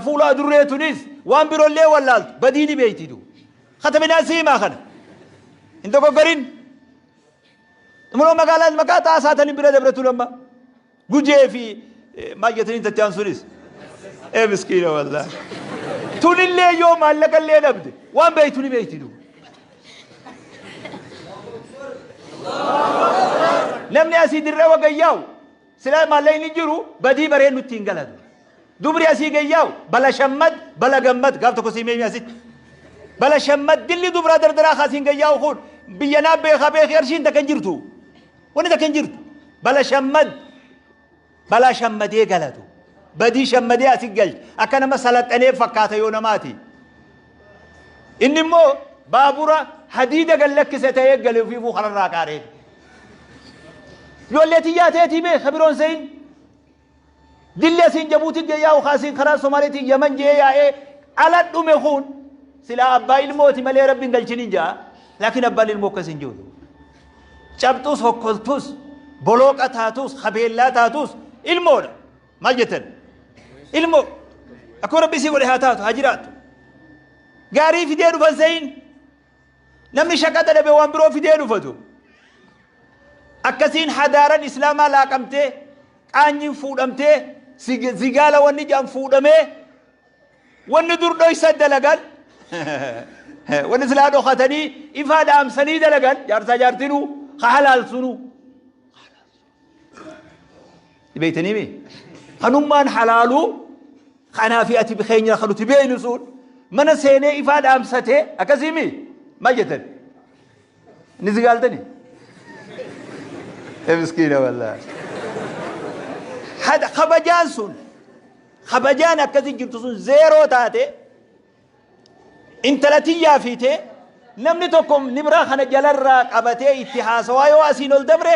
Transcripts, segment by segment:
Fuula adurree tunis waan biroollee wallaaltu badii ni beeyti du. Kataminaa si himaa kana. Hin dogoggorin. Muloo magaalaa maqaa xaasaatanii bira dabretu lamma. Gujee fi maal jettanii tatti aan sunis. Ee miskiina wallaahi. Tunillee yoo maallaqa illee dhabde waan beektu ni beekti du. Namni asii dirree wagayyaa'u silaa maallaqni jiru badii baree nutti hin galatu. Dubri asii gayyaa'u bala shammad bala gammad gaaf tokko sii meemi asitti. Bala shammad dilli dubraa dardaraa kaasiin gayyaa'u kun biyya naa beekaa beekii arshiin takka hin jirtu. Wanni takka hin jirtu. Bala shammad balaa shammadee galatu. Badii shammadee asi galcha. Akka nama salaxanee fakkaata yoo namaati. Inni immoo baabura hadiida gad lakkise ta'ee gale ofiifuu kararraa qaaree. Ijoollee tiyyaa teetii beeka biroon se'in. Dilli asiin Jabuutii gee yaa'u kaasiin karaa Somaaliitiin Yaman jee yaa'ee ala dhume kun silaa abbaa ilmooti malee rabbi hin galchiniin ja'a. Laakiin abbaan ilmoo akkas hin jiru. Cabxus hokkoltus bolooqa taatus habeellaa taatus ilmoodha. Maal jettan? Ilmoo. Akkuma rabbi isii godhe haa taatu haa jiraattu. Gaarii fidee dhufan se'in. Namni shaqaxa dhabe waan biroo fidee dhufatu. Akkasiin hadaaran islaamaa laaqamtee qaanyiin fuudhamtee zigaala wanni jedhan fuudhamee wanni dur dhoysa dalagan wanni silaa dhokatanii ifaa dhaamsanii dalagan jaarsaa jaartinuu ka halaalsunuu. Beektanii mi? Kanummaan halaaluu kanaa fi ati keenya kan nuti beeknu sun mana seenee ifaa dhaamsatee akkasii mi? Maal jettan? Inni si gaaltani? Ee miskiina wallaahi. Kabajaan sun kabajaan akkasii jirtu sun zeeroo taate intala tiyyaa fiitee namni tokko nibraa kana jalarraa qabatee itti haasawaa yoo asiin ol dabre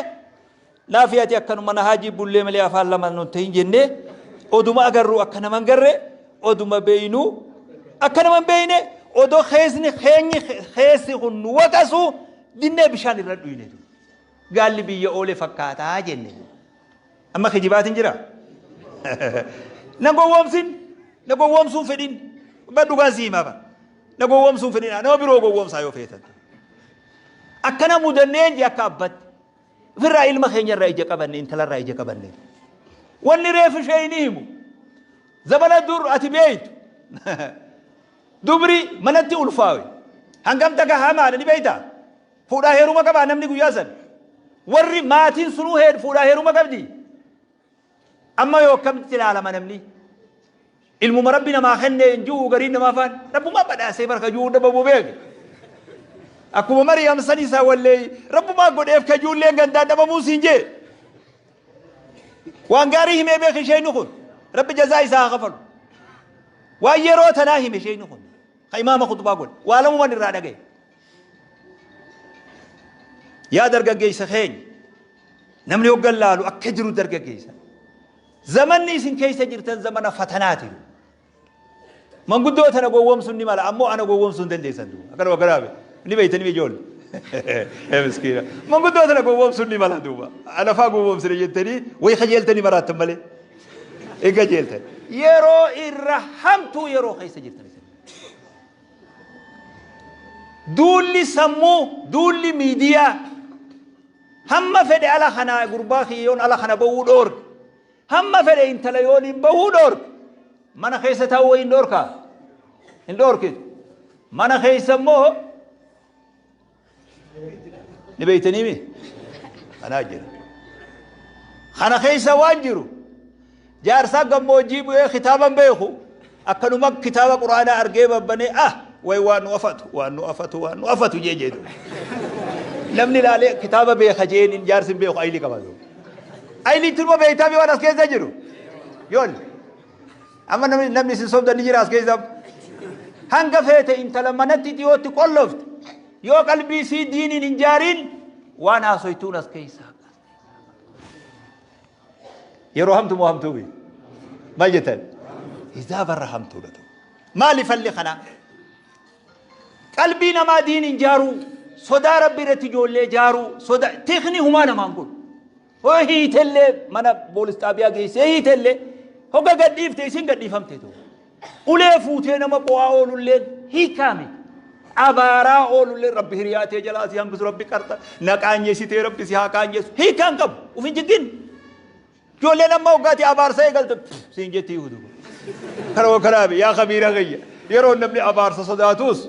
Naafi ati akkanuma na haajii bullee malee afaan lama nun ta'in jennee oduma agarru akka nama hin garre oduma beeynu akka nama hin beeyne odoo keessni keenyi keessi kun nu waqasu dinnee bishaan irra dhuyne. Gaalli biyya oole fakkaataa jenne. Amma kijibaatiin jira. Na gowwoomsin na gowwoomsuun fedhin ba dhugaan si himaa bara. Na gowwoomsuun fedhin nama biroo gowwoomsaa yoo feetan. Akkana mudanneen jee akka abbatti. Ofirraa ilma keenya irraa ija qabanne intala irraa ija qabanne. Wanni reefu ishee hin himu. Zabana dur ati beeytu. Dubri manatti ulfaawe. Hangam takka hamaadha ni beeyta. Fuudhaa heeruma qabaa namni guyyaa san. Warri maatiin sunuu fuudhaa heeruma qabdi. Amma yoo akkamitti ilaalama namni? Ilmuma Rabbi namaa kenne hin ji'u gariin namaa faan Rabbumaa badhaasee bara ka ji'uu dhabamu beeke. Akkuma Mariyam san isaa wallee Rabbumaa godheef ka ji'ulleen gandaan dhabamuu siin jee. Waan gaarii himee beeke isheen kun Rabbi jazaa isaa haa kafalu. Waan yeroo tanaa hime isheen kun ka imaama khutbaa godhe waa lamuman irraa dhagaye. Yaa dargaggeessa keenya Namni hoggan laalu akka jiru dargaggeessa. Zamanni isin keessa jirtan zamana fatanaati. Manguddoo tana gowwoomsuun ni mala ammoo ana gowwoomsuu hin dandeessan. Akkanuma garaabe ni beeytanii ijoollee. Ee miskiina. Manguddoo tana gowwoomsuun ni mala duuba. Ana faa gowwoomsine jettanii wayi kajeeltanii maraattan malee. Hin kajeeltan. Yeroo irra hamtuu yeroo keessa jirtan isin. Duulli sammuu, duulli miidiyaa Hamma fedhe ala kana gurbaa kiyya yoon ala kana bahuu dhoorke. Hamma fedhe intala yoon hin bahuu dhoorke. Mana keessa taa'uu wayi hin dhoorkaa? Hin dhoorkitu. Mana keessa immoo ni beeytanii mi? Kanaa jira. Kana keessa waan jiru Jaarsaa gammoojjii bu'ee kitaaba hin beeku. Akkanuma kitaaba Qur'aanaa argee babbanee ah way waan nu afatu waan nu afatu waan nu afatu jee jee duuba. Namni ilaalee kitaaba beeka jeen jaarsi hin beeku ayilii qaba duuba. Ayilii turma beektaa fi waan as keessa jiru. Yoon amma namni isin sobdan ni jira as keessa. Hanga feete intala manatti dhiyootti qollofte yoo qalbii isii diiniin hin jaariin waan haasoytuun as keessa. Yeroo hamtu moo hamtuu miti? Maal jettan? Hizaaba irra hamtuudha ta'u. Maali falli kanaa? Qalbii namaa diiniin jaaruu, sodaa Rabbi irratti ijoollee jaaruu, sodaa tikni humaa namaan godhu. Hoo hiitellee mana poolis xaabiyaa geessee hiitellee hogga gadhiifte isin gadhiifamte ta'u. Ulee fuutee nama qo'aa oolulleen hiikaa miti. Abaaraa oolulleen Rabbi hiriyaa tee jalaa si hambisu, Rabbi qarxa na qaanyeessitee Rabbi si haa qaanyeessu. Hiikaa hin qabu. Uf hin jiggin. Ijoolleen amma hoggaati abaarsa eegalte siin jetti hudu. Kana kanaafi yaa kabiira kiyya yeroo namni abaarsa sodaatus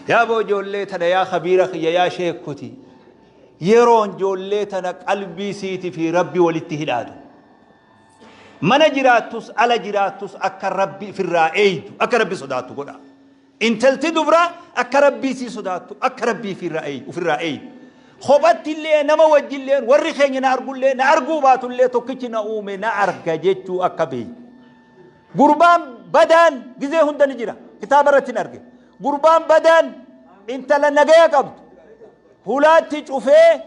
yaa boo ijoollee tana, yaa kabiira kiyya, yaa sheekoti, yeroon ijoollee tana qalbii siiti fi Rabbi walitti hidhaatu. Mana jiraattus ala jiraattus akka Rabbi ofirraa eeydu, akka Rabbi sodaattu godha. Intalti dubraa akka Rabbii sii sodaattu, akka Rabbii ofirraa eeydu. Kophatti illee, nama wajjillee, warri keenya na argullee na arguu baatullee, tokkichi na uume na arga jechuu akka beeytu. Gurbaan badaan gizee hunda ni jira. Kitaaba irratti hin arge. Gurbaan badaan intala nagaya qabdu hulaatti cufee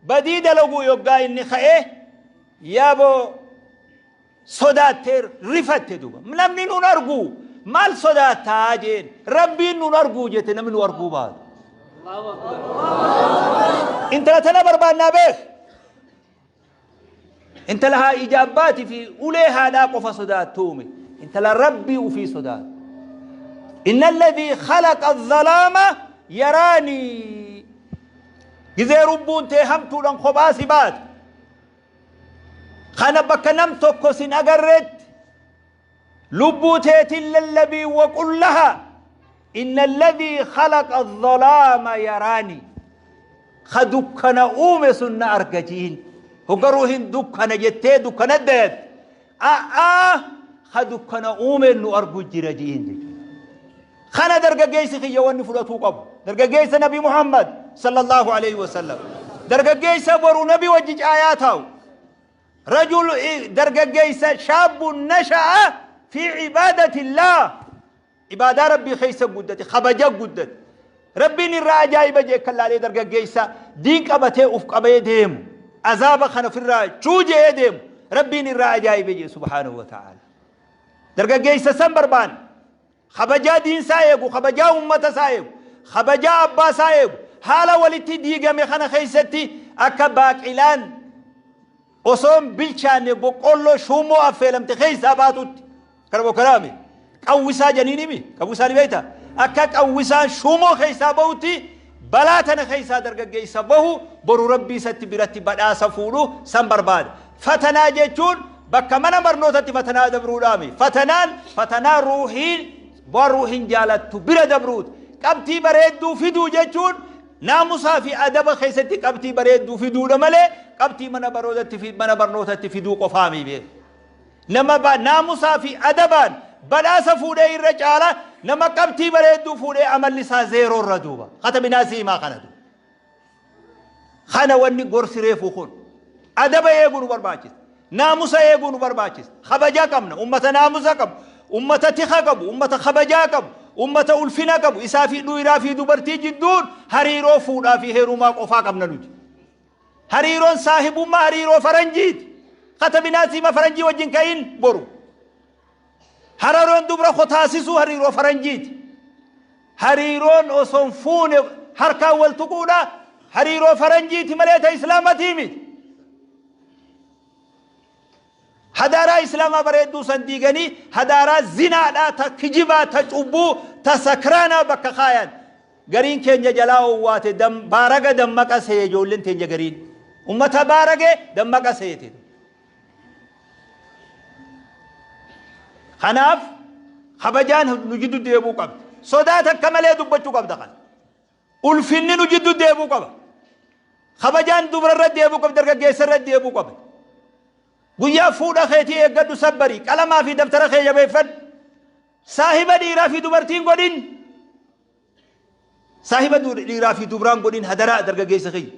badii dalaguu yoggaa inni ka'ee, yaaboo sodaattee rifatte duuba. Namni nun argu, maal sodaattaa jeen. Rabbiin nun arguu jette, namni nu arguu baatu. Intala tana barbaannaa beek. Intala haa ija abbaatii fi ulee haadhaa qofa sodaattuume. Intala Rabbii ufii sodaatu. Inna alladhii khalaqa adh-dhalaama yaraanii. Gizee rubbuun tee hamtuudhaan kophaa si baate. Kana bakka nam tokko sin agarretti lubbuu teetiin lallabii, waqul laha inna alladhii khalaqa adh-dhalaama yaraanii. Ka dukkana uume sun na arga jiin. Hoggaruu hin dukkana jettee dukkana dayatte. A'aa, ka dukkana uumeen nu argu jira jiin jechuudha. Kana dargaggeessi kiyya wanni fudhatuu qabu. Dargaggeessa Nabi Muhammad sallallahu alayhi wa sallam. Dargaggeessa boru Nabi wajji caayaa taa'u. Rajul dargaggeessa shaabun nasha'a fi cibaadatillah. Ibaadaa Rabbii keessa guddate, kabaja guddate. Rabbiin irraa ajaa'iba jee kan laalee dargaggeessa diin qabatee uf qabee deemu. Azaaba kana ofirraa cuujee deemu. Rabbiin irraa ajaa'iba jee subhaanahu wa ta'ala. Dargaggeessa san barbaanne. Kabajaa diinsaa eegu, kabajaa uummata isaa eegu, kabajaa abbaa isaa eegu, haala walitti diigame kana keessatti akka baaqilaan osoo hin bilchaanne boqqolloo shuummoo affeelamte keessaa baatutti. Kana bokkaraame qawwisaa janiin himi, qawwisaa ni beekta. Akka qawwisaan shuumoo keessaa bahutti balaa tana keessaa dargaggeessa bahu, boru Rabbii isatti biratti badhaasa fuudhu san barbaada. Fatanaa jechuun bakka mana barnootatti fatanaa dabruudhaami. Fatanaan fatanaa ruuhiin waan ruuhiin jaalattu bira dabruuti. Qabxii bareedduu fiduu jechuun naamusaa fi adaba keessatti qabxii bareedduu fiduudha malee qabxii mana barnootatti fiduu qofaami beeku. Nama naamusaa fi adabaan badhaasa fuudhee irra caala nama qabxii bareedduu fuudhee amalli isaa zeeroo irra duuba. Katabinaa siimaa kana duuba. Kana wanni gorsi reefu kun adaba eeguu nu barbaachisa. Naamusa eeguu nu barbaachisa. Kabajaa qabna. Ummata naamusa qabu. Ummata tika qabu. Ummata kabajaa qabu. Ummata ulfina qabu. Isaa fi dhiiraa fi dubartii jidduun hariiroo fuudhaa fi heerumaa qofaa qabna nuti. Hariiroon saahibummaa hariiroo faranjiiti. Katabinaa siima faranjii wajjin ka'in boru. Hariiroon dubra kotaasisuu hariiroo faranjiiti. Hariiroon osoo hin fuune harkaan wal tuquudha hariiroo faranjiiti malee ta islaamatii miti. Hadaaraa islaamaa bareedduu san diiganii hadaaraa zinaadhaa, ta kijibaa, ta cubbuu, ta sakraanaa bakka kaayan. Gariin keenya jalaa owwaate, baaraga dammaqa see ijoolleen teenya gariin. Ummata baarage dammaqa seete. Kanaaf kabajaan nu jiddu deebuu qabdi. Sodaa takka malee dubbachuu qabda kana. Ulfinni nu jiddu deebuu qaba. Kabajaan dubra irra deebuu qabdi, dargaggeessa irra deebuu qaba. Guyyaa fuudha keetii eeggadhu, sabbarii qalamaa fi daftara kee jabeeffadhu. Saahiba dhiiraa fi dubartiin godhin. Saahiba dhiiraa fi dubraan godhin hadaraa dargaggeessa kiyya.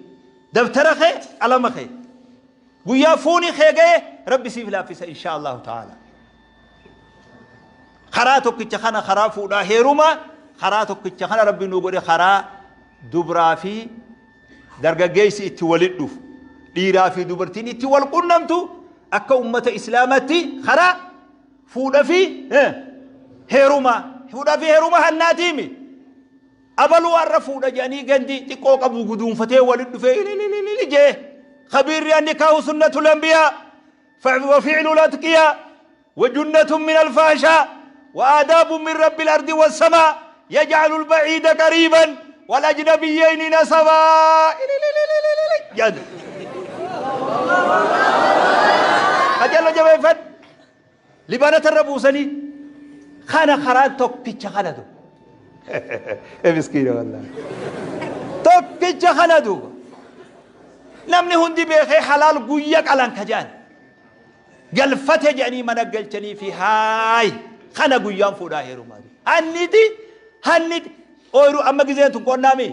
Daftara kee, qalama kee. Guyyaa fuuni kee ga'e Rabbi siif laaffisa insha Allahu ta'ala. Karaa tokkicha kana, karaa fuudhaa heerumaa, karaa tokkicha kana Rabbi nuu godhe, karaa dubraa fi dargaggeessi itti walit dhufu, dhiiraa fi dubartiin itti wal qunnamtu, akka ummata islaamatti karaa fuudha fi heerumaa. Fuudha fi heeruma hannaatiimi. Abaluu har'a fuudha jedhanii gandi xiqqoo qabu guduunfatee walit dhufee ilililili jee. Kabiirri annikaahu sunnatul anbiyaa. وفعل الأتقياء وجنة من الفحشاء وآداب من رب الأرض والسماء يجعل البعيد قريبا والأجنبيين نسبا. جد أجل جبيفت لبانة الربوسني خانا خران توكيتش خانا مسكينة والله توكيتش خانا دو نمني هندي بيخي حلال قويك على كجان قلفته جاني من قلتني في هاي خانا قويان فودا هيرو مادي هنيتي هنيتي أويرو أما جزين تكون نامي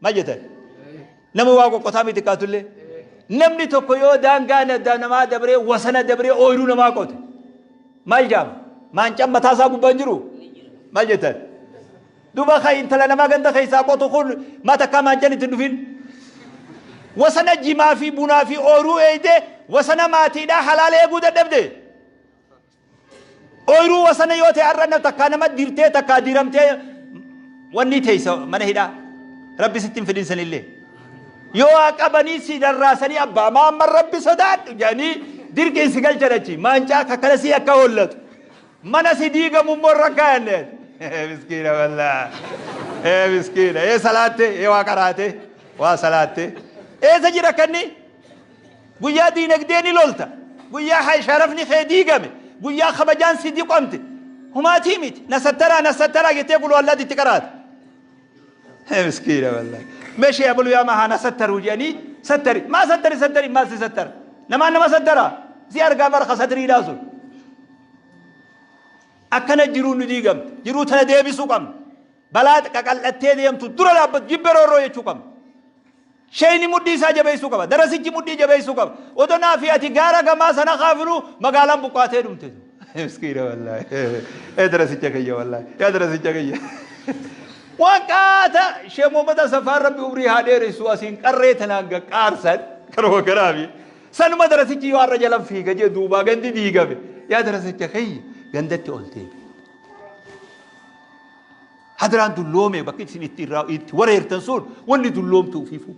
ما جتن نمو واقو قطامي تكاتولي نمني توكيو دانغانا دانما دبري وسنا دبري أويرو نما قوت ما الجام ما انجام متاسا بنجرو ما جتن دوبا خاي انت لنا ما غندا خاي ساقوتو خون ما تكا ما انجاني تندفين وسنا جما في بنا في أورو ايده وسنا ماتي دا حلال ايغو دبده أورو وسنا يوتي أرنا تكا نما ديرتي تكا ديرمتي وني تيسو من هدا ربي ستين في الإنسان اللي يو أقبني سيد الراسني أبا ما أمر ربي صداد يعني ديرك إنسقال جرأتي ما أنجا ككلسي أكاولت ما نسي ديغا ممر كانت مسكينة والله إيه مسكينة إيه صلاتي إيه واقراتي وصلاتي إيه سجرا كني قويا دينك ديني لولتا قويا حي شرفني خي ديغامي قويا خبجان سيدي قمتي هما تيمت نسترى نسترى يتقولوا الله دي تكرات مسكينة والله ماشي يا ابو يا ما انا ستر وجاني ستري ما ستري ستري ما ستر نما نما سترى زيار قمر خستري لازم أكن جرو نديقم جرو تنا سوقم بلاد كقلتي ديم تدور لابد جبرو روي تشوكم شيني مدي سا جبي سوقم درسي مدي جبي سوقم ودنا فياتي غارا كما سنا خافرو مغالم بقاتي دمت مسكينة والله ايه درسي تكيه والله يا درسي تكيه وقاتا شمو مدى سفار ربي عمري هادير سواسين قريتنا قارسن كرو كرامي سن مدرسي جي وار رجلم فيغا جي دوبا غندي ديغا يا درسي تكيه غندتي اولتي حضران دلومي بكيت سنتي رايت وريرتن سون وني دلوم توفيفو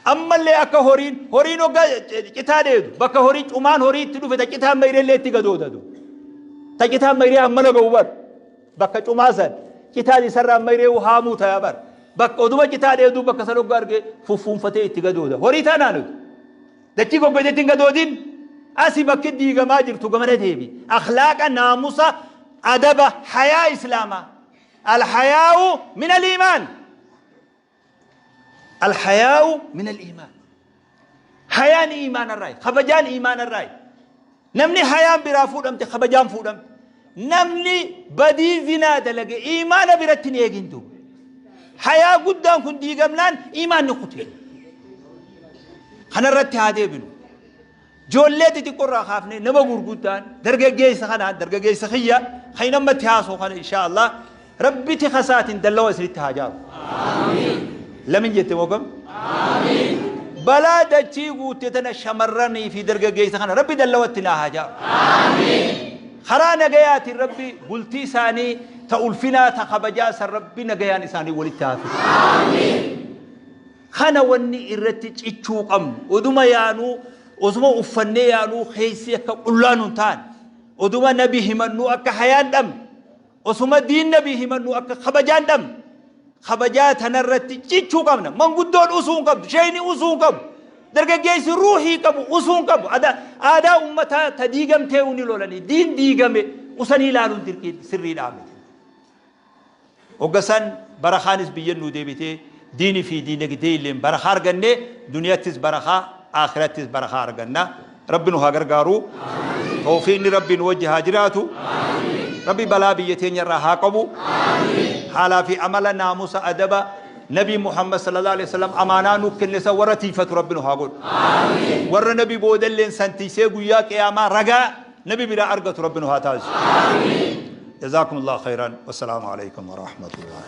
اما اللي اكا هورين هورينو قتا بكا هورين عمان هورين تدوفه تقتا ميرلي تيغدوددو تقتا ميري امنا غوبر بكا عماسن citaa isarraa mayree haamuu tayaa bar bakka oduma citaa dheeduu bakka san hoggaa arge fuffuunfatee itti gadooda horii taanaa nuti dachii goggodeetti hin gadoodin asii bakki diigamaa jirtu gamana deebi akhlaaqa naamusa adaba hayaa islaamaa alhayaa'u min aliimaan alhayaa'u min aliimaan hayaan iimaan irraayi kabajaan iimaan irraayi namni hayaan biraa fuudhamte kabajaan fuudhamte namni badii zinaa dalage iimaana biratti hin eegin duuba hayaa guddaan kun diigamnaan iimaanni kutee kanarratti haa deebinu ijoollee xixiqqoorraa kaafne nama gurguddaan dargaggeessa kanaan dargaggeessa kiyya kan namatti haasoo kana insha Allah rabbiti kasaatiin dallawa isinitti haa jaaru lamin jette moogam balaa dachii guutte tana shamarranii fi dargaggeessa kana rabbi dallawatti naa haa jaaru خرا نجيات ربي قلتي ساني تألفنا تخبجا سر ربي نجيان إساني ولتافي خنا وني إرتج إتشوقم ودما يانو وزما أفني يانو خيسي كقولانو تان ودما نبي همنو أك حيان دم وزما دين نبي همنو أك خبجان دم خبجا تنرتج إتشوقمنا من قدون أسون قب شيني أسون قب درجة جيس روحي كبو أسون كبو هذا هذا أمتها تديجم تيوني لولاني دين ديجم أسني لالون تركي سري لامد وقسن برخانس بيجنو ديبتي ديني في دينك ديلين برخار جنة دنيا تس برخا آخرة تس برخار جنة ربنا هاجر قارو توفيني ربي نوجه هاجراته ربي بلا بيتين يراها قبو حالا في عمل ناموس أدبا نبي محمد صلى الله عليه وسلم أمانة نكل نسا ورتيفة ربنا هاقول ور نبي بودلين سنتيسي قياك يا ما رجاء نبي بلا أرقة ربنا هاتاز جزاكم الله خيرا والسلام عليكم ورحمة الله.